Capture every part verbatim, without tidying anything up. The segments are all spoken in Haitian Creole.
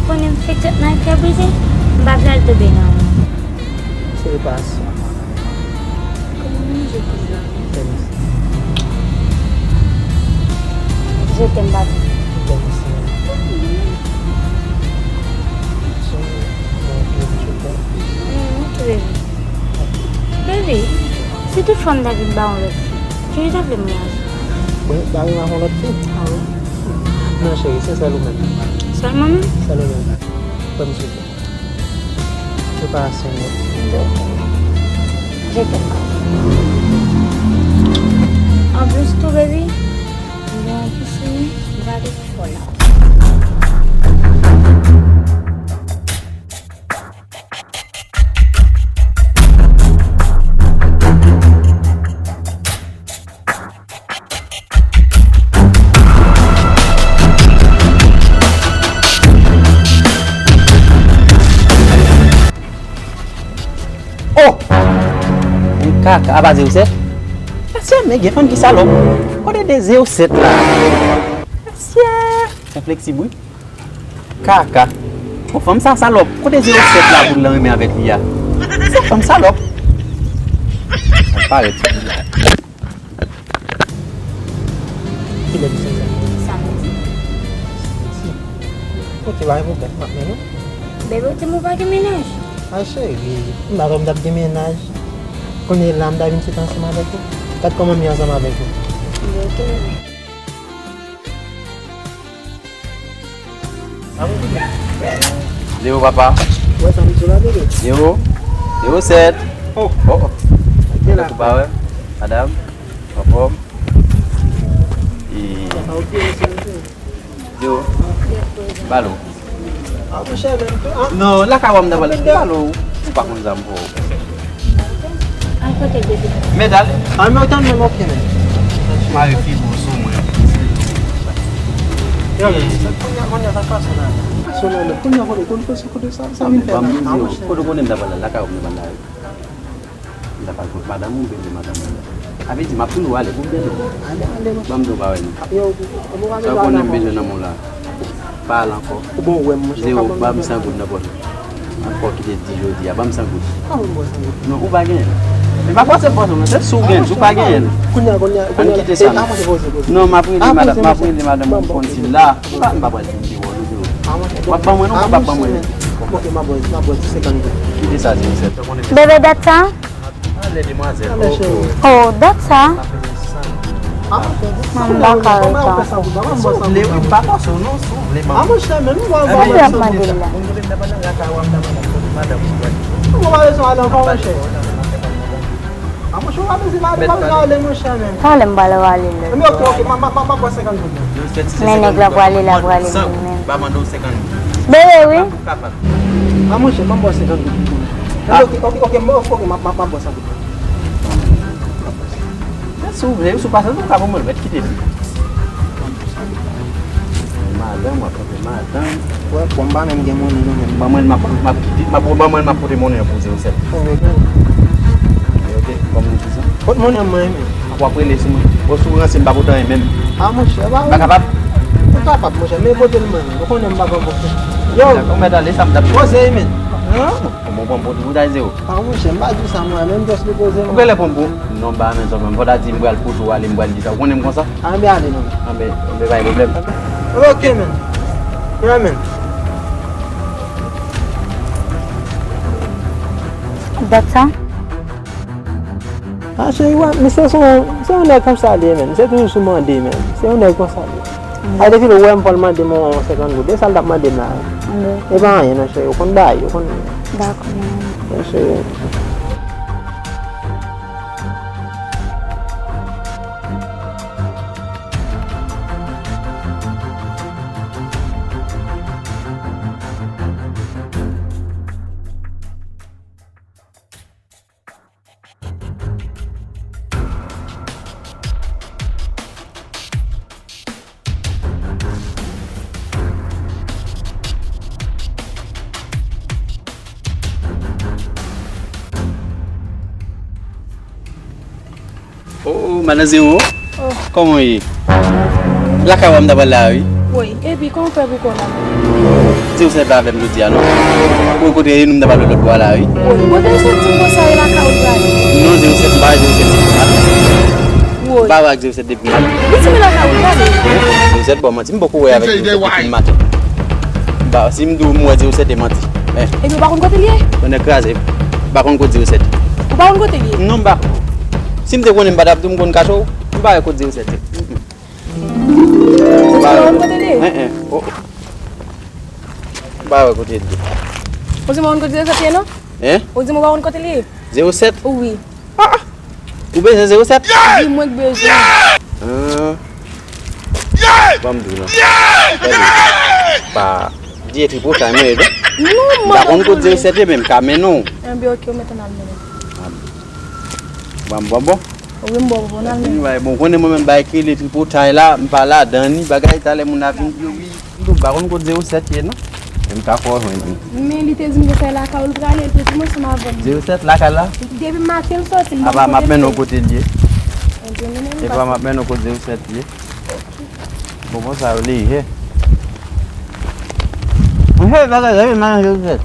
Konnen m fèk sot nan kè brize, m pa vle al tonbe nan ou. Se pa sa. Kòman manje konsa? Fè m sa. Je t'aime, baby. Fè m sa. Mwen tou, je t'aime. Mm, ok, baby. Baby, si tout fwa m ta vin ba yon lòt fi, kijan w ta vle m reyaji? Mwen ba yon avon lòt fi? Ah wi. Non, cheri, se sèl ou menm. Sèl mwen menm? Sèl ou menm. Fè m souple. Se pa sa, non. Je t'aime. Anplis tou, baby, m gen yon piscine, m prale fò la. Oh! Men kaka, apa zewo sèt? Mesye, men gen fanm ki salòp. Kote de zewo sèt la? Mesye, sa fleksib, wi. Kaka. Bon, fanm sa salòp. Kote zewo sèt la pou l renmen avèk li a? Se fanm salòp. Sa parèt. Kilè misye sa? Samdi. Samdi. Ok, pa gen pwoblèm, m ap mennen w. Bebe, ou te mou pa gen mennaj? Ay, cheri, m pa kwè m t ap gen mennaj. Kounye a la, m ta vin chita ansanm avèk ou. Gad kòman m ye ansanm avèk ou. Ok. Zewo, papa. Wè sa m di w la, bebe. Zewo. Zewo sèt. Oh, oh, oh. Gen la. Ou pa wè? Madanm, anfòm. E. Zewo. Balo. Ah, monchè, menm tou, ah. Non, lakay w a m nan pale. Balo, ou pa konn zam pou ou. Al kote bebe. Men dale. Ah, men ou tann menm, ok, men. Mari fi bon sou mwen. Yo, men, sa kounye a, kounye a, sa fason la. Fason la, men kounye a, kote, kote, kote, kote sa, sa vin fè la. Ah, monchè. Kote w konnen m nan pale, lakay w a m nan pale. M ta pral kot madanm ou, m bezwen madanm ou. Sa vle di, m ap toujou ale pou m bezwen ou. Ale, ale, monchè. Ban m di w bagay non. Sa w konnen m bezwen nan men w la. Pa al ankò. Ou bon, wè m, monchè. Zewo, ban m san goud nan pòch ou. Ankò kite di jodi a, ban m san goud. Kòman m ba w san goud? Non, ou pa genyen. Men pa fòse fòse non, se si w genyen, si w pa genyen. Kounye a, kounye a, kounye a. Ann kite sa non. Non, m ap rele madanm, m ap rele madanm ou konn si m la. M pa, m pa pral di m te wòl ou, Zewo. W ap ban mwen non, w ap ban mwen. Ok, m ap wè, m ap wè, ti senkant goud. Kite sa, Zewo sèt. Bebe, dat sa? Ale, demwazèl. Ale, cheri. Oh, dat sa? Manman, m pa ka ret ankò. Si w vle, wi, m pa fòse w non, si w vle, manman. Ah, monchè, men nou va. Kisa w ap mande l la? Ou pa bezwen ale ankò, monchè. Ah, monchè, ou pa bezwen ale, ou pa bezwen ale, monchè, men. Talè m pral rale l. Men ok, ok, m a, m a, m a, m a pran senkant goud la. Men nèg la prale, la prale vin menm. M a mande w senkant goud. Bebe, wi. Ah, monchè, ban m ba w senkant goud pou mwen. Ah, ok, ok, ok, m, ok, ok, m ap, m ap, m ap ba w senkant goud. Men si w vle, si w pa santi w ka ban mwen l, mèt kite l. Madanm, w ap kanpe madanm. Wè, bon, m pa menm gen monnen non, menm. Ban mwen l, m ap, m ap kite, m ap, ban mwen l, m ap pote monnen an pou zewo sèt. Ok, kòman w di sa? Pot monnen an mwen, men. Ap w ap rele sou mwen. Bon, si w ranse, m pa pote anyen menm. Ah, monchè, pa kapab. Ou kapab, monchè, men pote l mwen. Ou konnen m pa pran pòch. Yo. Ou mèt ale, sa m t ap di. Poze, men. Hein? Bon, bon, bon, tout ay zewo. Ah, monchè, m pa di w sa, mwen, menm just li poze, mwen. Ou genlè pran m pou non, m pa renmen sa, mwen. Fò ta di m pral pote w ale, m pral di sa. Ou konnen m konsa? Anben, ale, non. Anben, anben, pa gen pwoblèm. Ok, men. Yeah, men. Dat sa? Ah, cheri, wè, misye se yon, se yon nèg konsa li ye, men. Misye toujou sou mande, men. Se yon nèg konsa li ye. Mm. Ay, depi lè w wè m fò l mande m yon senkant goud. E sa l t ap mande m la? Mm. E pa anyen, non, cheri. Ou konn bagay, ou konn. Dakò, non. Wi, cheri. Oh, oh, madan Zewo. Oh. Kòman w ye? Lakay w a m ta pral la, wi. Wi. Epi, kòman w fè pou konnen? Zewo sèt la avè m jodi a, non? Ou kote e nou m t ap pale lòt bò a la, wi. Woy, kote zewo sèt di m konsa e lakay ou l prale? Non, zewo sèt, m pa wè zewo sèt depi maten. Woy. M pa wè ak zewo sèt depi maten. Li di m e lakay ou l prale? Zewo sèt ba w manti, m poko wè avèk zewo sèt depi maten. M pa, si m di w m wè zewo sèt e manti. Men. Epi ou pa konn kote l ye? Tonnè kraze. M pa konn kote zewo sèt ye. Ou pa konn kote l ye? Non, m pa konn. Si m te konnen, m pa t ap di w m konn kache w. M pa wè kote zewo sèt ye. Mm, mm. Ou pa wè kote l ye? Hein, hein. Oh, oh. M pa wè kote l ye. Ou di m ou pa konn kote zewo sèt ye, non? Hein? Ou di m ou pa konn kote l ye? Zewo sèt? Wi. Ah, ah. Ou bezwen zewo sèt? Wi, mwen k bezwen. Ah. Ban m di w non. Tande. Pa di e tripotay mwen ye, non. Non, m pa konn kote zewo sèt ye, men m ka mennen w. Enben, ok, ou mèt ann al mennen m. Ban m bonbon. Wi, m ba w bonbon, n al mennen. Bon, konnen mwen menm bay kele tripotay la, m pa ladan li, bagay talè moun ap vin di yo, wi. M tou pa konn kote zewo sèt ye, non. Men m ka fè w jwenn li. Men li te di m konsa e lakay ou l prale, li te di m ansanm avè m. Zewo sèt lakay la? Depi maten l sòti, m pa konn kote l ye. Apa m ap mennen w kote l ye. Enben, mennen m pase. Epa m ap mennen w kote zewo sèt ye. Bon, bon, sa yo lejè. Monchè, bagay la, wi, m pa nan zewo sèt.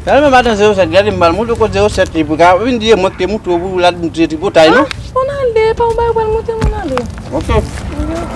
Gade men madan zewo sèt, gade m pral montre w kote zewo sèt li pou ka vin di e mwen ki te montre w pou w la montre tripotay non. Ah, ann ale, pa yon bagay pral montre m ann ale. Ok. Ok, ok.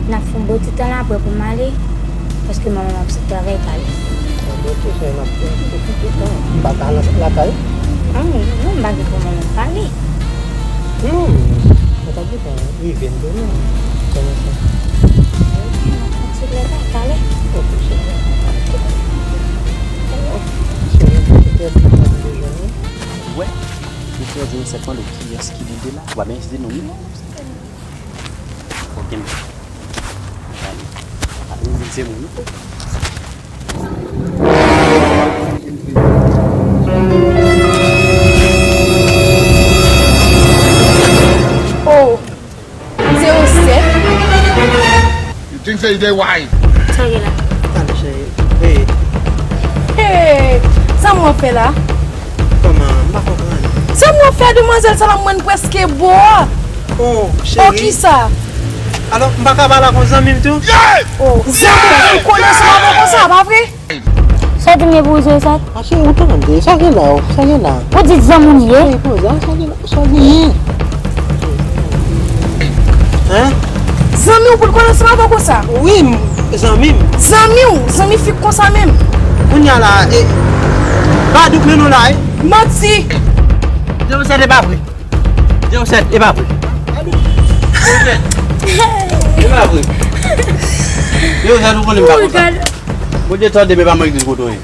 N ap fè yon bon ti tan la apre pou m ale, paske manman m ap sot travay pale. Bon, se sa m ap fè, se tout tan. M pa ka nan lakay. Ah, non, m pa gen pou manman m pale. Non, men sa depann. Rive m tou non. Kòman sa? Ok, m ap sot travay pale. Ok, se bon. Wè, ou fè zewo sèt mande w kiyès ki li de la, ou pa menm site non li. Ok, m. Gade. Gade, m di se moun. Oh, zewo sèt. You think say they wise? Sa gen la? Tande, cheri. Hey. Hey, sa m wè w fè la? Kòman? M pa konprann. Sa m wè w fè demwazèl sa la, mwen prèske bo. Oh, cheri. Oh, kisa? Alò, m pa ka pale ak yon zanmi m tou? Oh, zanmi m, ou konnen sa m ap konsa, pa vre? Sa w di m ye pou w zewo sèt? A, cheri, ou tande, sa gen la, sa gen la. Ou di zanmi w li ye? Cheri, poze, sa gen la, sa gen la. Hein? Zanmi w pou l konnen sa m ap konsa? Wi, m, zanmi m. Zanmi w, zanmi fi konsa menm. Kounye a la, e, Badou k mennen w la, e. Manti! Zewo sèt e pa vre. Zewo sèt, e pa vre. Zewo sèt, e pa vre. Zewo sèt, ou konnen m pa konsa. Bondye tande, men pa mwen ki di kote w ye.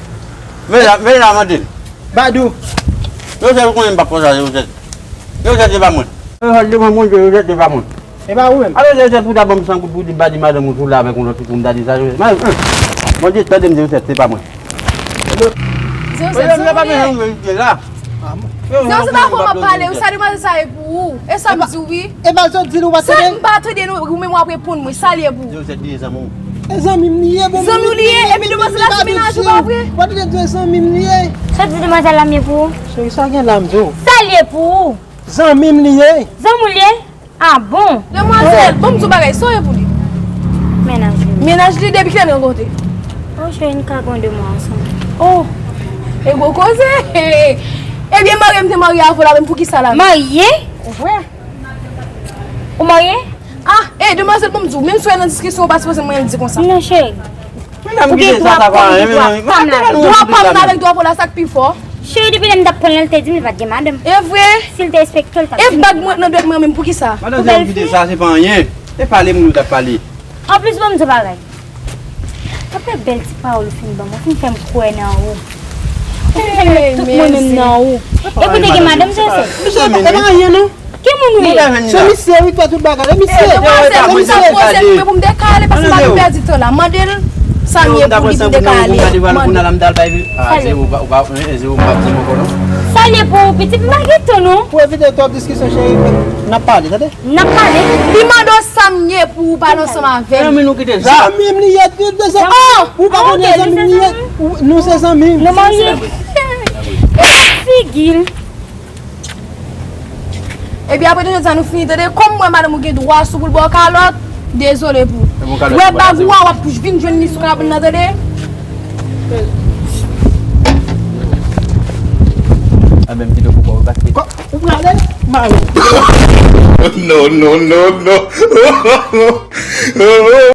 Men la, men la, mande l. Badou. Zewo sèt, ou konnen m pa konsa, zewo sèt. Zewo sèt, se pa mwen. Zewo sèt, se pa mwen, zewo sèt, se pa mwen. E pa ou menm? Alò, zewo sèt, pou ta ban m san goud, pou di, ba di madanm ou sou la avèk yon lòt fi, pou m ta di sa, zewo sèt. Mande, tande m, zewo sèt, se pa mwen. Zewo sèt, se pa mwen. Zewo sèt, se pa pou m ap pale, ou sa demwazèl sa e pou ou. E sa m di w wi. E pa sot di l ou pa tande? Sa m pa tande nou, ou menm w ap reponn mwen, sa l ye pou ou? Zewo sèt li ye zanmi w. E zanmi m li ye, bon. Zanmi w li ye, epi demwazèl la se mennaj ou, pa vre? Ou pa tande di zanmi m li ye? Sa w di demwazèl la m ye pou ou? Cheri, sa gen la m di w? Sa l ye pou ou? Zanmi m li ye. Zanmi w li ye? Ah bon? Demwazèl, ban m di w bagay, sa w ye pou li? Mennaj li. Mennaj li depi kilè n rankontre? Oh, cheri, n ka gen de mwa ansanm. Oh, e gwo koze. Ebyen, marye m te marye avè w la, men poukisa la? Marye? Ou marye? Ah, eh, demwazèl, bon, m di w, menm si w nan diskisyon, ou pa sipoze mwen di konsa. Non, cheri. Medam, kite sa, sa pa anyen, men. Dwa pa m nan avèk dwa pou la, sa k pi fò. Cheri, depi lè m t ap pran l, l te di m li pa t gen madanm. E vre? Si l te respekte w, l t ap gen madanm. E bag mwen nan dwèt mwen menm, poukisa? Madanm, kite sa, se pa anyen. E pale moun yo t ap pale. Anplis, ban m di w bagay. Apre bèl ti pawòl ou fin ban mwen, ou fin fè m kwè nan ou. Ou fin fè m met tout mwen menm nan ou. Epi w te gen madanm, se se. Misye, e pa anyen, non. Ki moun ou ye? Se misye, wi, fè tout bagay. E misye. Demwazèl, pou m ta poze pou mwen, pou m dekale, paske m pa vin pèdi tan la. Mande l sa m ye pou li, pou m dekale. Mande l. Salye pou ou, pitit, m pa gen tan, non. Pou evite twòp diskisyon, cheri, n ap pale, tande? N ap pale. Li mande w sa m ye pou ou pale ansanm avè l. Zanmi nou kite sa. Zanmi m li ye, tout de sa. Oh! Ou pa konnen zanmi m li ye. Nou se zanmi. Nou marye. E figi l. Epi apre de sa nou fini, tande, kòm m wè madanm ou gen dwa sou pou l ba w kalòt, dezole pou ou. Wè bag ou a, w ap vin jwenn li sou kabann nan, tande. A menm kite pou ou, paske. Ou prale? Mari. No, no, no, no.